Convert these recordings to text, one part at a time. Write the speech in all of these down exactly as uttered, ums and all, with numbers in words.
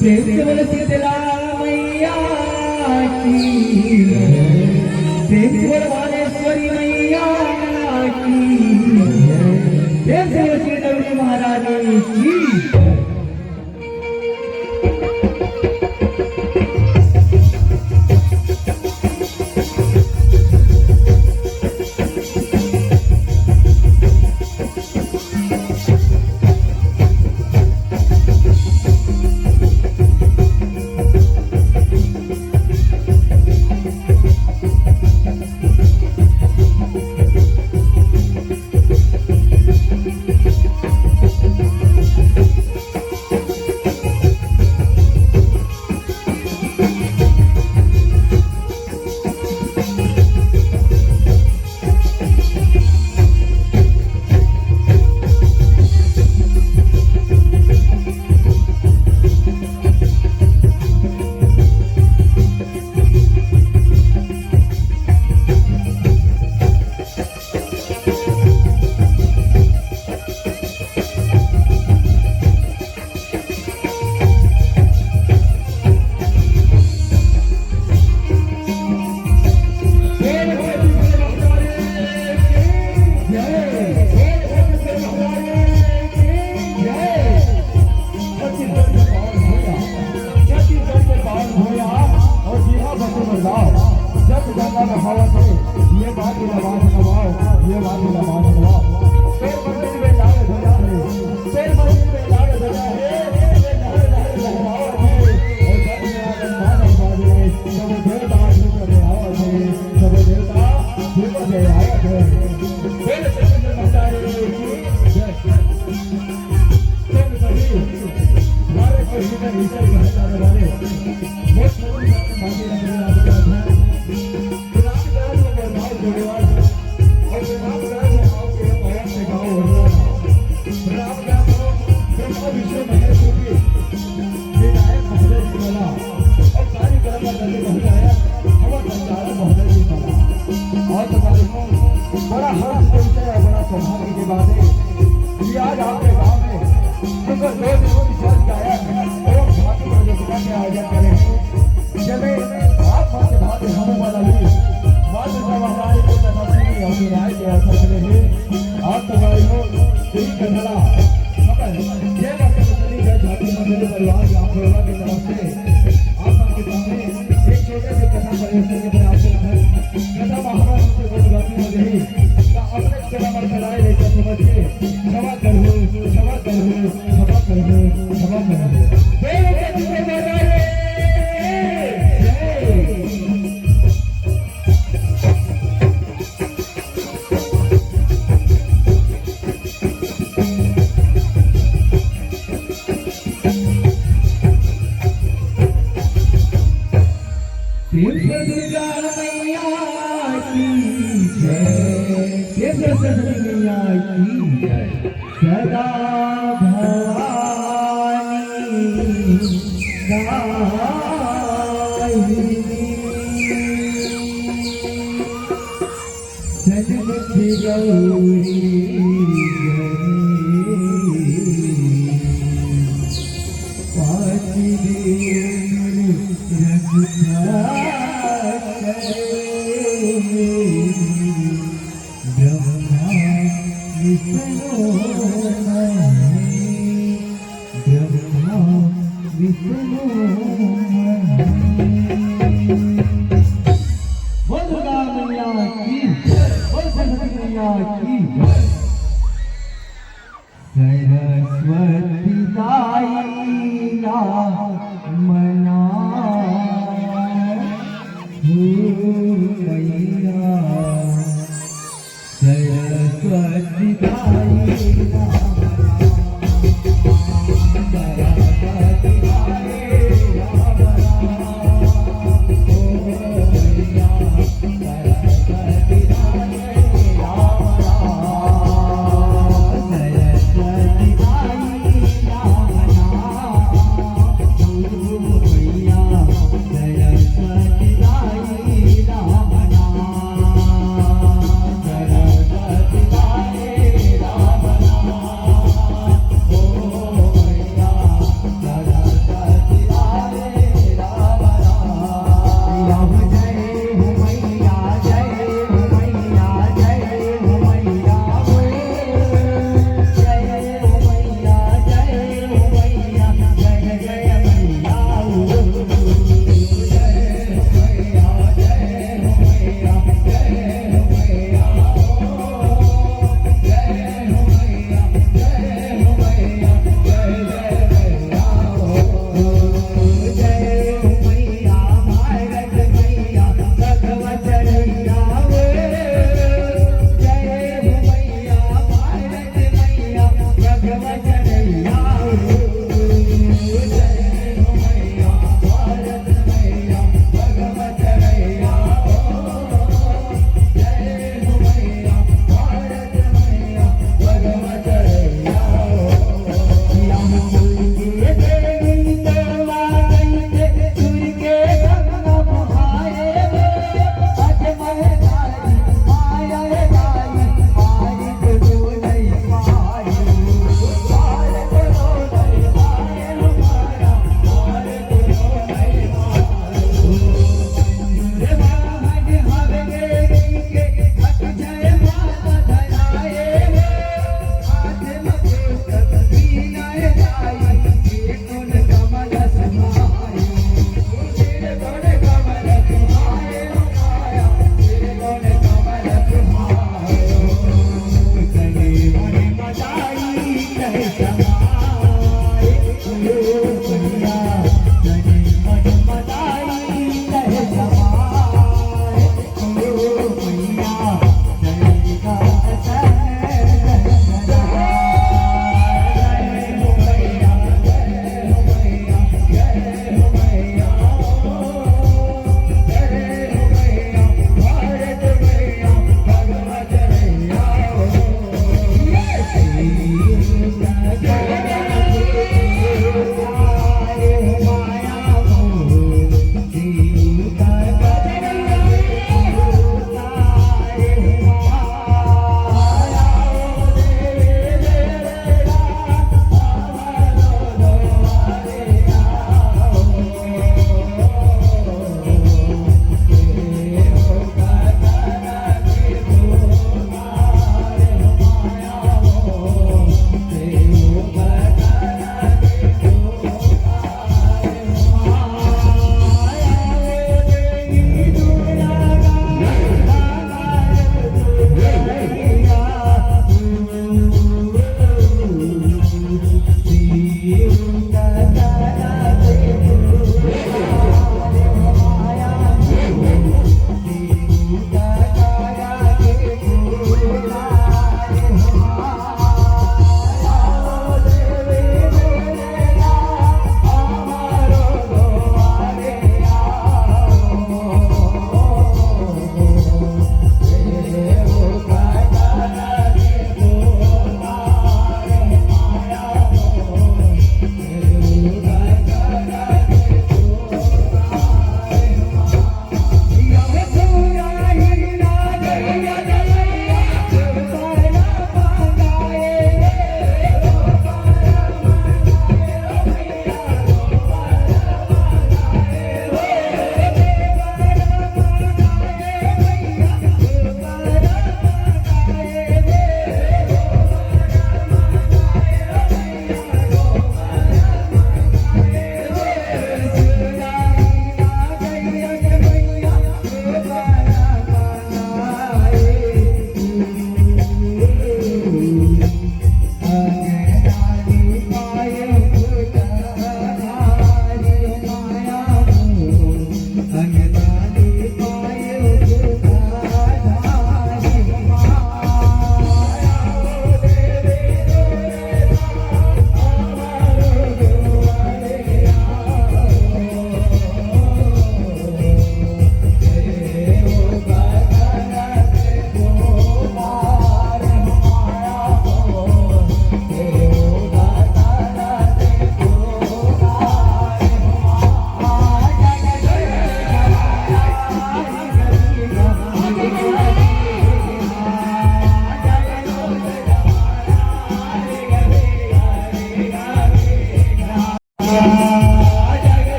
प्रेम से बोलो शीतला मैया की। प्रेम से बोलो भुवनेश्वरी मैया की। प्रेम से बोलो श्री डमरू महारानी की। छत्तीसगढ़ के पावन भैया, छत्तीसगढ़ के पावन भैया और जी हाँ बच्चों मर्दाओ, जब गंगा नहावत है, ये बात भी नवाज नवाओ, ये बात भी नवाज नवाओ। शेर मंदिर में लाल ध्वजा है, शेर मंदिर में लाल ध्वजा है, ये लहर लहर लहरावत है। और जब मेरा गंगा नहावत है, सब देवता धूप दे आवत है, सब देवता धूप दे आवत है। बोल सच्चे दरबार की जय। तुम सभी भारत के भीतर भीतर कहे जाने वाले मोस्ट प्रधानमंत्री नरेंद्र मोदी जी हैं। प्रयागराज में बरनाल जोड़े वाला और प्रयागराज में आपके पावन से गाँव उड़ना। प्रयागराज में ब्रह्मा विष्णु महेश की विनायक महोदय जी वाला और कार्यक्रम का करके बहुत आया हमारे संचालक महोदय जी वाला। और तुम्हारे बड़ा हर्ष के विषय और बड़ा सौभाग्य की बात है कि आज आपके गांव में शुक्र दो दिनों की चर्च गायन एवं झांकी प्रदर्शना के आयोजन करे हैं, जिसमें आप मन के भांति हमू वाला भी माँ दुर्गा महारानी के कथा सुनी और राय के अवसर मिले हैं। आप तुम्हारे को यही कहना, जय माता दी, जय झांकी मंडली परिवार, आप लोगों के नमस्ते। आप सबके सामने एक छोटे से कथा परिवेशन के प्रयास करत हन। कथा महाराज से कोई गलती हो गई, तो अपने कथा में चलाए लेकर समझ के क्षमा करहु, क्षमा करहु, क्षमा करहु, क्षमा करहु। बोलो सच्चे दरबार की जय। प्रेम से दुर्गा मैया की जय, प्रेम से सरस्वती मैया की जय। सदा भवानी दाहिनी। सन्मुख गौरी गणेश पाँच बेर रघुपति। ब्रह्मा विष्णु महेश, ब्रह्मा विष्णु महेश। बोल दुर्गा मैया की, बोल सरस्वती मैया की। सरस्वती दाई ला मना हो मैया। सरस्वती दाई ला मना। सरस्वती दाई ला मना। ओ मैया।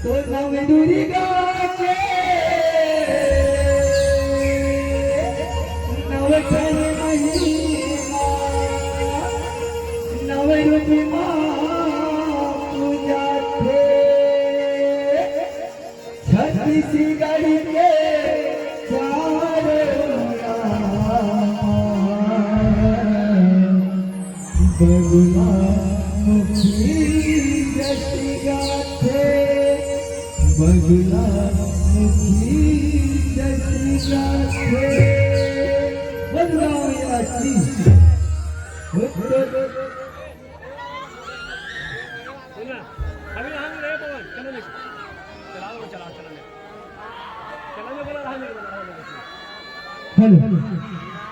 तो नव दुर्गा के नव ठन महिमा, नव रूप मा पूजाथे। छत्तीसगढ़ के चारों राम बगुला मुखी जस गाथे, बगुला मुखी जस गाथे। बगुला मैया की। सुन ना, अभी यहाँ नहीं रहे पवन, चलो लेके। चलाओ, चलाओ, चलो लेके। चलो, जो बोला, रहा नहीं, बोला, रहा नहीं। हेलो,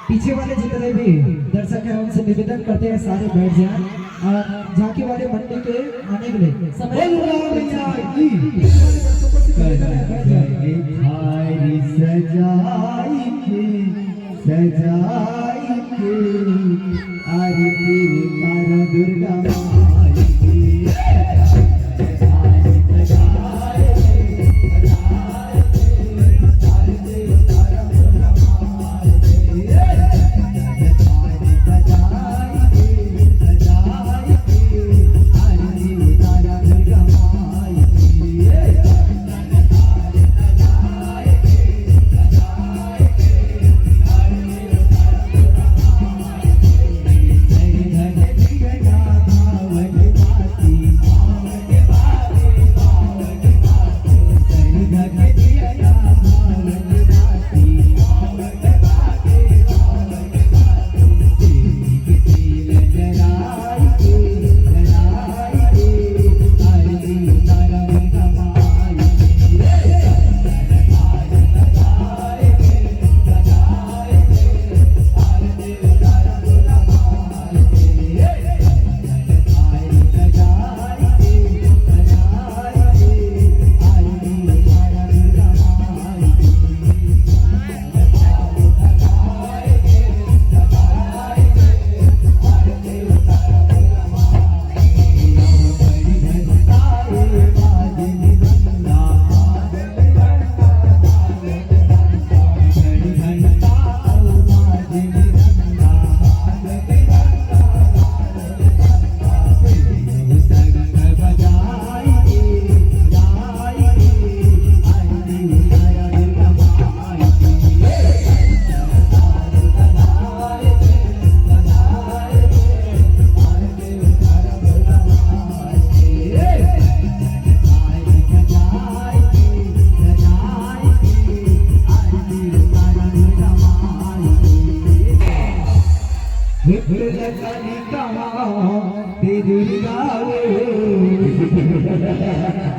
पीछे वाले जितने भी दर्शक हैं, उनसे निवेदन करते हैं, सारे बैठ जाएं। और झांकी वाले मंडली के आने के लिए समय बोल रहा भैया की। पीछे वाले दर्शकों से निवेदन है, बैठ जाएं। थारी सजाई के, सजाई के, आरती उतारा दुर्गा माई की।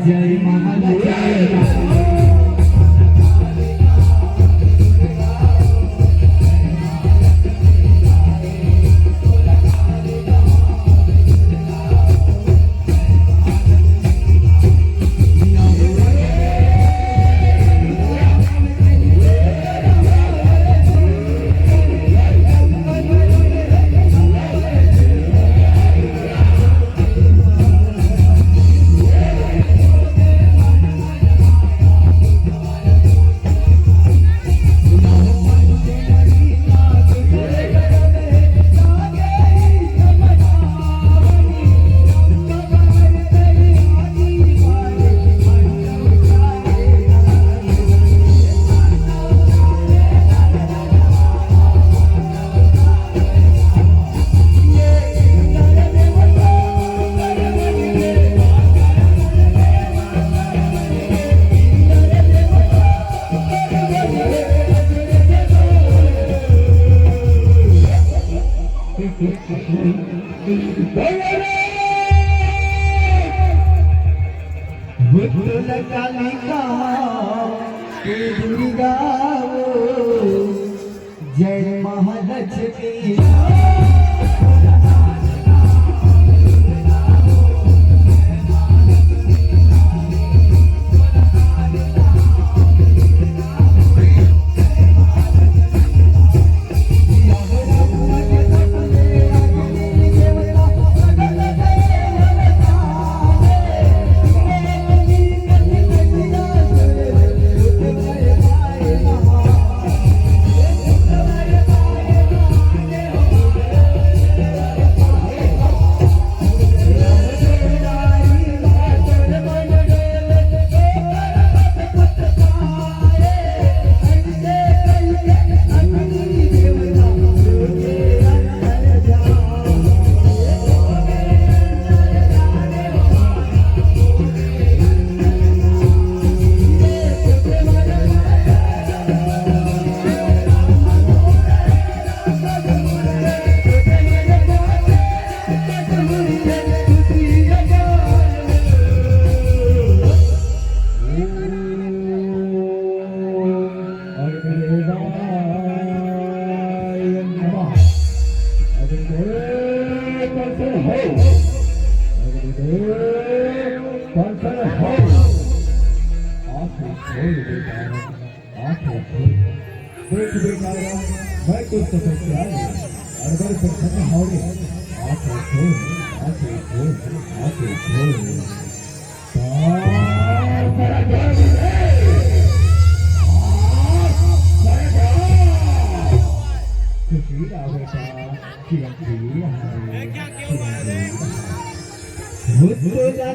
जय महालक्ष्मी। भूत कालिका के दुर्गा वो, जय महालक्ष्मी। देख बेटा, मैं तो तपस्या में अड़बड़ प्रसन्न हो रे। आके खोल, आके खोल, आके खोल। खुशी रहा बेटा, चिरंजीवी रहा रे, चिरंजीवी रहा। भूत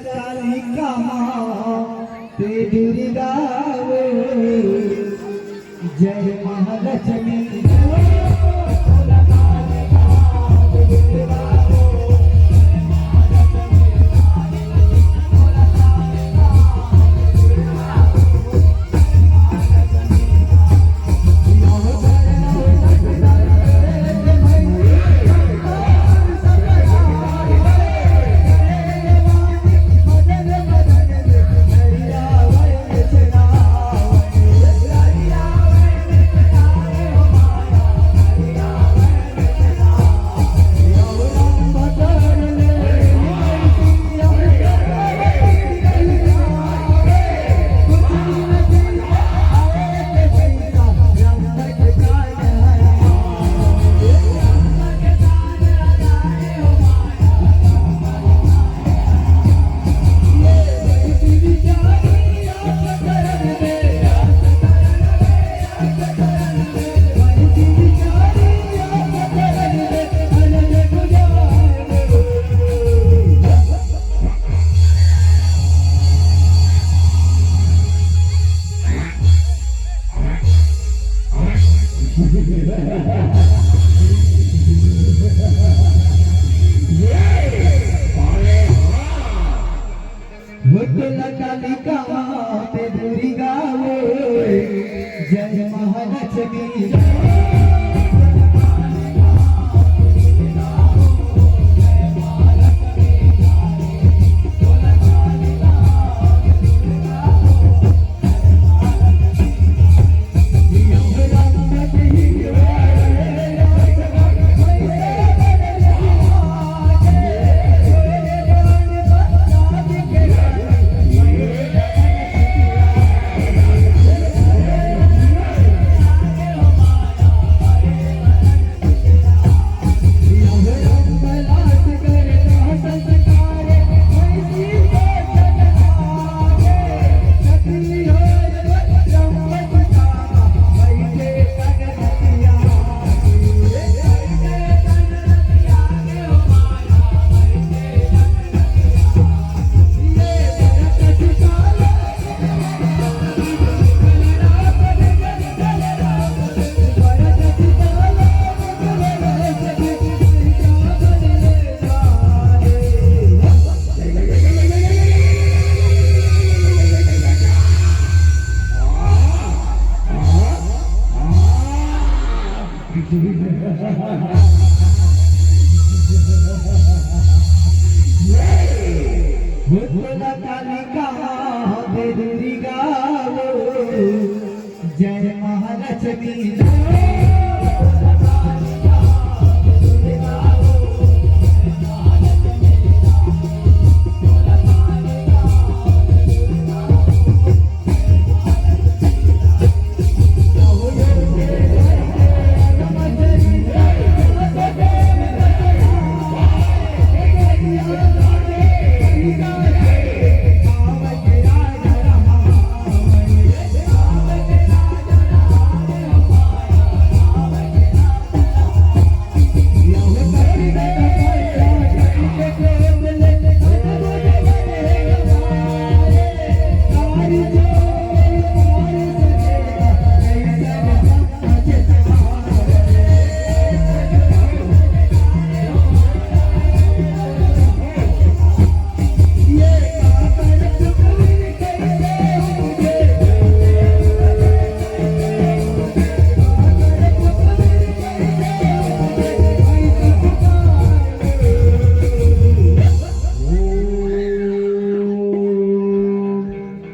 कालिका माँ ते दुर्गा वो, जय महालक्ष्मी।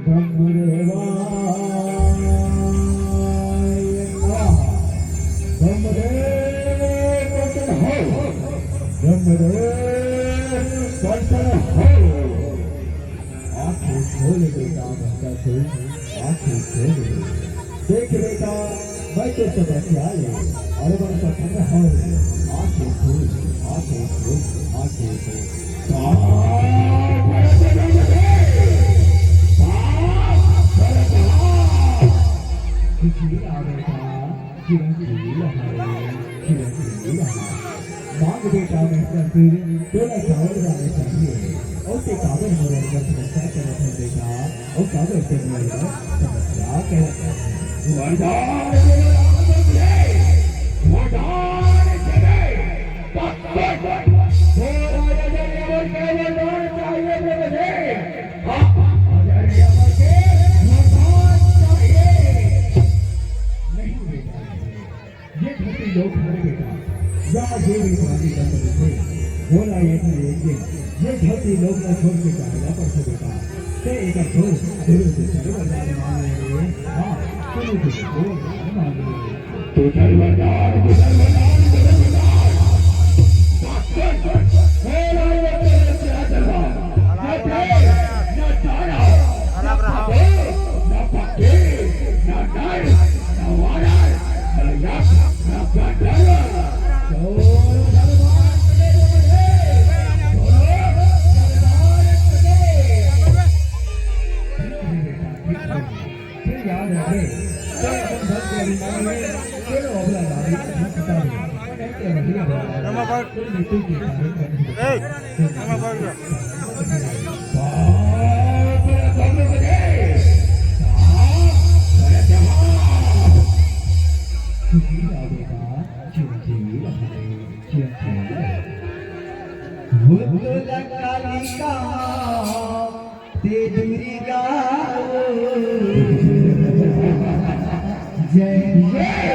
ब्रह्मदेवाय नमः। ब्रह्मदेव प्रकट हो। ब्रह्मदेव प्रकट हो। आंखें खोल बेटा, बच्चा खोल, आंखें खोल। देख बेटा, मैं तो तपस्या ले, अरे बड़ा पसंद है। आंखें खोल, आंखें खोल, आंखें खोल। चिरंजीवी रहा रे, चिरंजीवी रहा। मांग बेटा मेहता से तोला चावल जाने चाहिए। और ते काबर मोर अंदर समस्या करत है बेटा? और काबर ते मोर अंदर समस्या करत है? वरदान दे, वरदान दे, वरदान दे। पक्का। तोला नजर अमर के वरदान चाहिए रे मुझे। हाँ, नजर अमर के वरदान चाहिए। नहीं बेटा, नहीं। ये धरती लोक हरे बेटा, या ये भी पानी बंद नहीं। बोला ये था एक दिन, ये धरती लोक का छोड़ के जाएगा परसों बेटा। ते एक छोड़, गुरु जी सर्व जाने वाले हैं। हाँ, गुरु जी सर्व जाने वाले हैं। तू सर्वदार, तू सर्वदार, तू सर्वदार। बोला ये तेरे से आशीर्वाद। न देर, न जाना, न पकड़, न पकड़, न नर, न वानर, न यक्ष, न गंधर्व। फिर याद रखे, जब अपन भक्त के अभिमान में तेरे अबला लागे, हम पिता भी। ऐसे वही अबला लागे, कोई मृत्यु के कारण बंधु। ए, हम अबला। भूत कालिका ते दुर्गा। जय जय।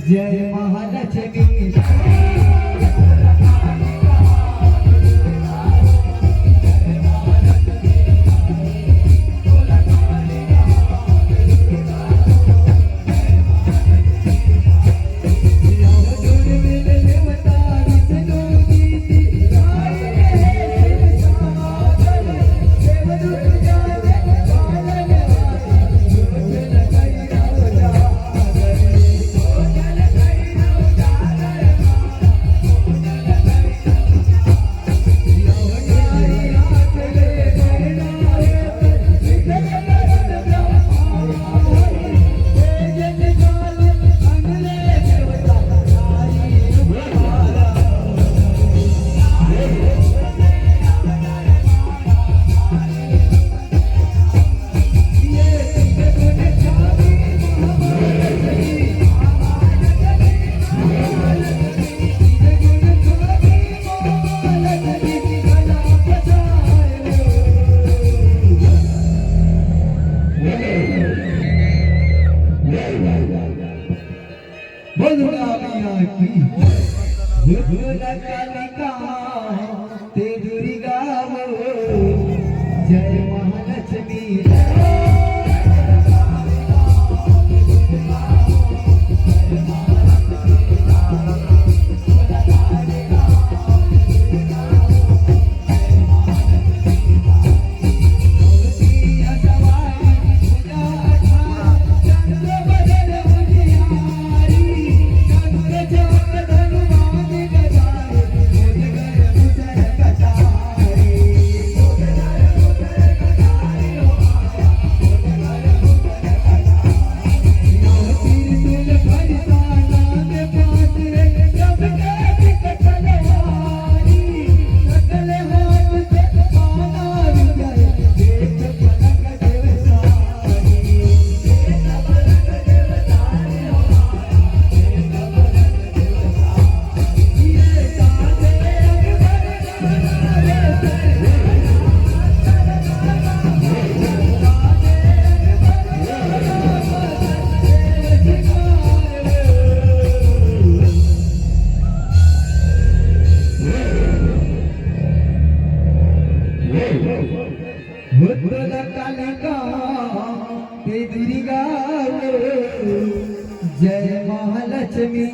जय महालक्ष्मी। बोल दुर्गा मैया की। बोल दुर्गा कालिका, ते दुर्गा वो, जय महालक्ष्मी। भूतल कालिका ते दुर्गा वो, जय महालक्ष्मी।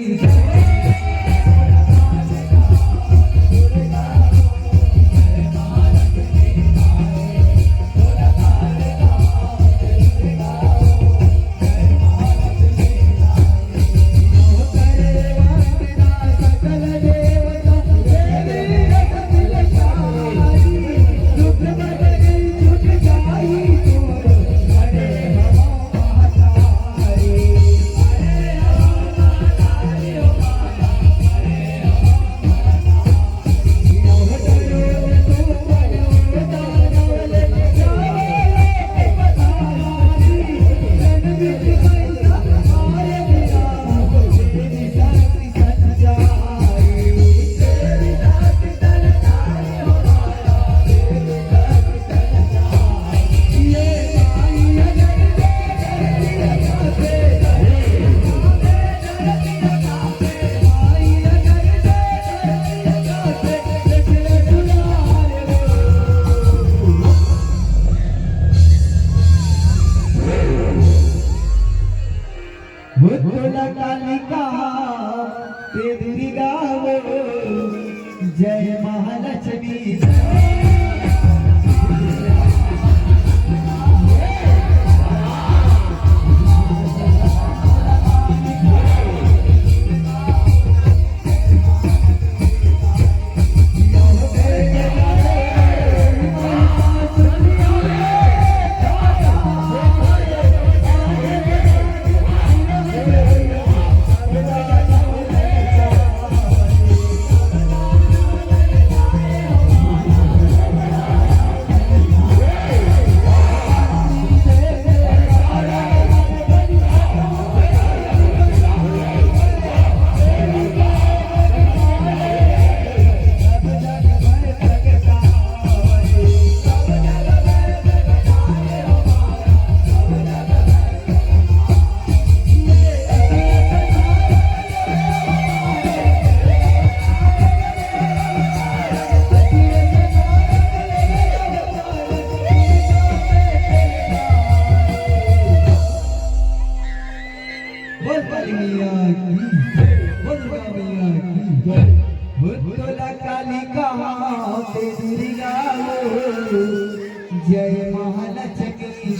भूतल कालिका ते दुर्गा वो, जय महालक्ष्मी। बोल काली मैया की, बोल दुर्गा मैया की। भूतल कालिका ते दुर्गा वो, जय महालक्ष्मी।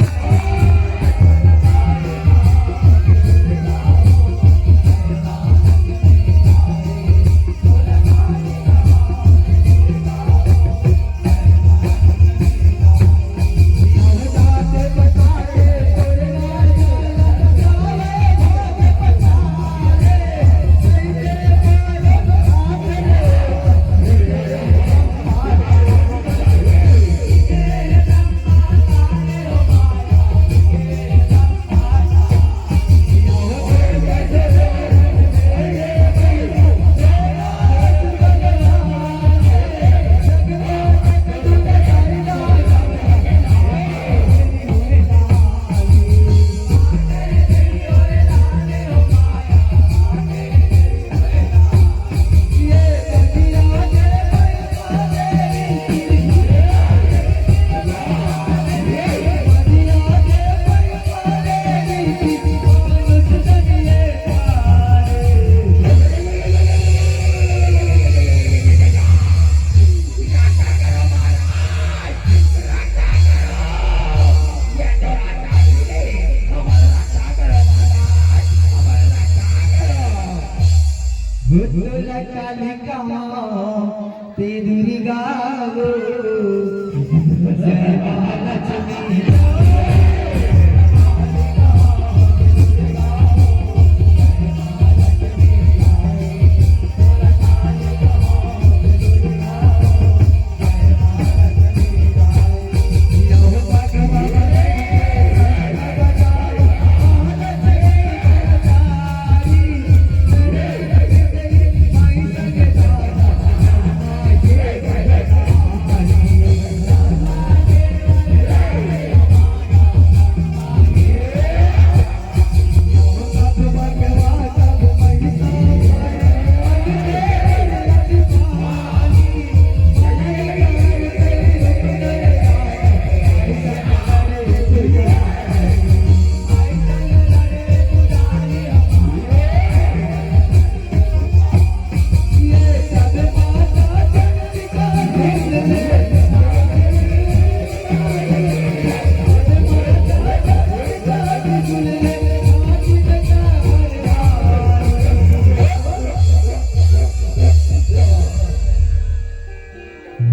भूतोला काली कहा ते दुर्गा वो, जय महालक्ष्मी।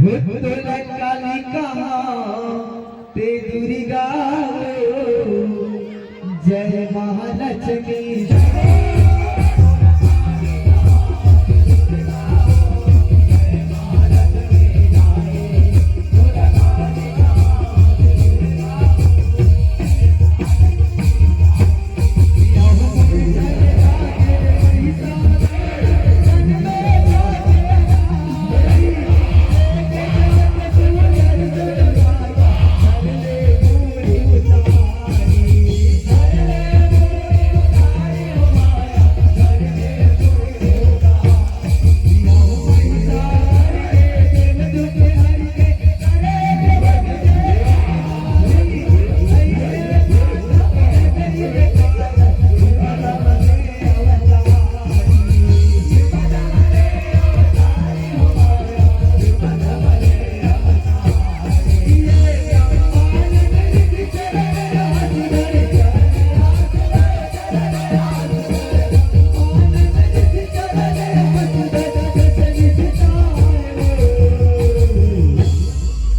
भूतोला काली कहा ते दुर्गा वो, जय महालक्ष्मी।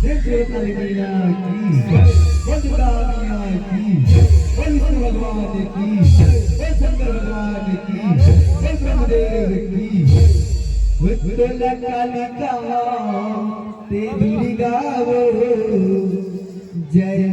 प्रेम से बोलो काली मैया की, बोल दुर्गा मैया की, बोल विष्णु भगवान की, बोल शंकर भगवान की, बोल ब्रह्मदेव की। भूतोला काली कहा ते दुर्गा वो, जय